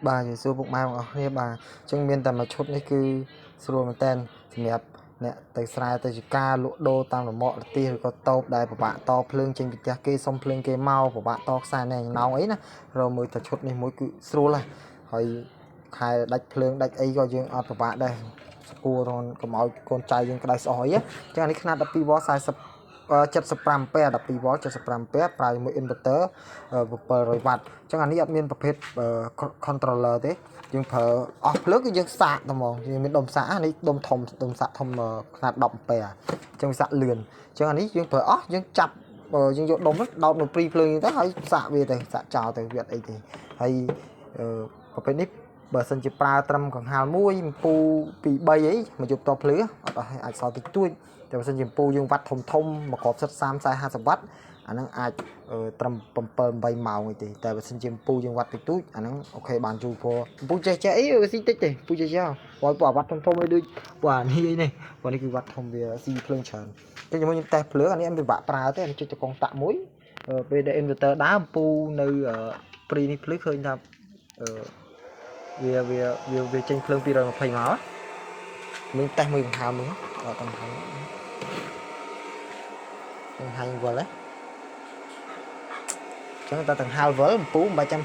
បាទជម្រាបសួរពុកម៉ែបងប្អូនគ្នាបាទអញ្ចឹងមានតែមួយឈុតនេះគឺស្រួលមែនតើសម្រាប់អ្នកទៅស្រែទៅជាការលក់ដូរតាមរមាក់រទិះឬក៏តូបដែលពិបាកតភ្លើងចេញពីផ្ទះគេសុំភ្លើងគេមកពិបាកតខ្សែណែណោងអីណារកមើលតែឈុតនេះមួយគឺស្រួលហើយខែដាច់ភ្លើងដាច់អីក៏យើងអត់ពិបាកដែរស្គួររនកុំឲ្យកូនចៅយើងក្តៅស្អុះអីអញ្ចឹងអានេះខ្នាត12វ៉ុល40 75អាំពែ12វ៉ុល75អាំពែប្រើជាមួយ inverter 700វ៉ាត់អញ្ចឹងអានេះអត់មានប្រភេទ controller ទេយើងប្រើអស់ភ្លើងគឺយើងសាកតែហ្មងយើងមានដុំសាកអានេះដុំធំដុំសាកធំខ្នាត10អាំពែអញ្ចឹងវាសាកលឿនអញ្ចឹងអានេះយើងប្រើអស់យើងចាប់យើងយកដុំហ្នឹងដោតនៅព្រីភ្លើងទៅហើយសាកវាទៅសាកចោលទៅវាអត់អីទេហើយប្រភេទនេះបើសិនជាប្រើត្រឹមកង្ហាលមួយអំពូ2 3អីមកយប់តភ្លឺអត់អស់អាចសល់តិចតួចតែបើសិនជាអំពូយើងវ៉ាត់ធំធំមកគ្រាប់សិត30 40 50វ៉ាត់អាហ្នឹងអាចត្រឹម7 8ម៉ោងអីទេតែបើសិនជាអំពូយើងវ៉ាត់តិចតួចអាហ្នឹង OK បានយូរព្រោះអំពូចេះចេះអីវាស៊ីតិចទេអំពូចេះចេះព្រោះពួកវ៉ាត់ធំធំអីដូចពួកអានេះអីនេះព្រោះនេះគឺវ៉ាត់ធំវាស៊ីភ្លើងច្រើនតែជាមួយខ្ញុំតេស្តភ្លើងអានេះអត់ពិបាកប្រើទេអានេះចុចទៅកុងតាក់មួយពេលដែល inverter ដើរអំពូនៅព្រីនេះភ្លឺឃើញថាអឺវាវាវាវាចេញភ្លើង220មកមានតេស្តមួយកង្ហាមួយអត់កង្ហាកង្ហាញវិលហ៎ចឹងតែកង្ហាលវិលអំពូមិនបាច់ចាំ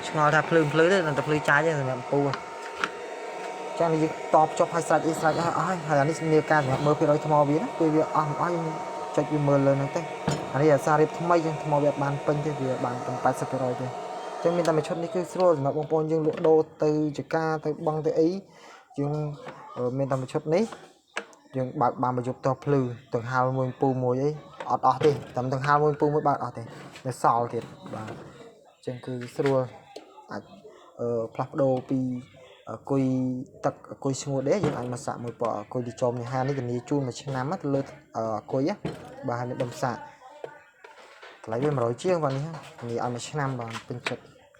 ឆ្ងល់ថាភ្លើងភ្លឺទេតែភ្លឺចាយទេសម្រាប់អំពូចឹងនេះយើងតបចុះឲ្យស្រេចអីស្រេចអស់ហើយហើយអានេះមានការសម្រាប់មើលភាគរយថ្មវាណាពេលវាអស់មិនអស់យើងចុចវាមើលលើហ្នឹងទេអានេះអាសាររៀបថ្មីចឹងថ្មវាអត់បានពេញទេវាបានត្រឹម80%ទេចឹងមានតែមួយឈុតនេះគឺស្រួលសម្រាប់បងប្អូនយើងលក់ដូរទៅចការទៅបង់ទៅអីយើងមានតែមួយឈុតនេះយើងបើកបានមួយយប់តភ្លឺទាំងហាលមួយពូមួយអីអត់អស់ទេតែទាំងហាលមួយពូមួយបើកអស់ទេនៅសល់ទៀតបាទចឹងគឺស្រួលអាចអឺផ្លាស់ប្ដូរពីគុយទឹកគុយស្ងួតទេយើងអាចមកសាក់មួយពណ៌គុយលីចុមនេះហានេះធានាជូនមួយឆ្នាំទៅលើគុយបាទហើយមានដុំសាក់ថ្លៃវា100ជាងបាទនេះធានាឲ្យមួយឆ្នាំបាទពេញចិត្ត។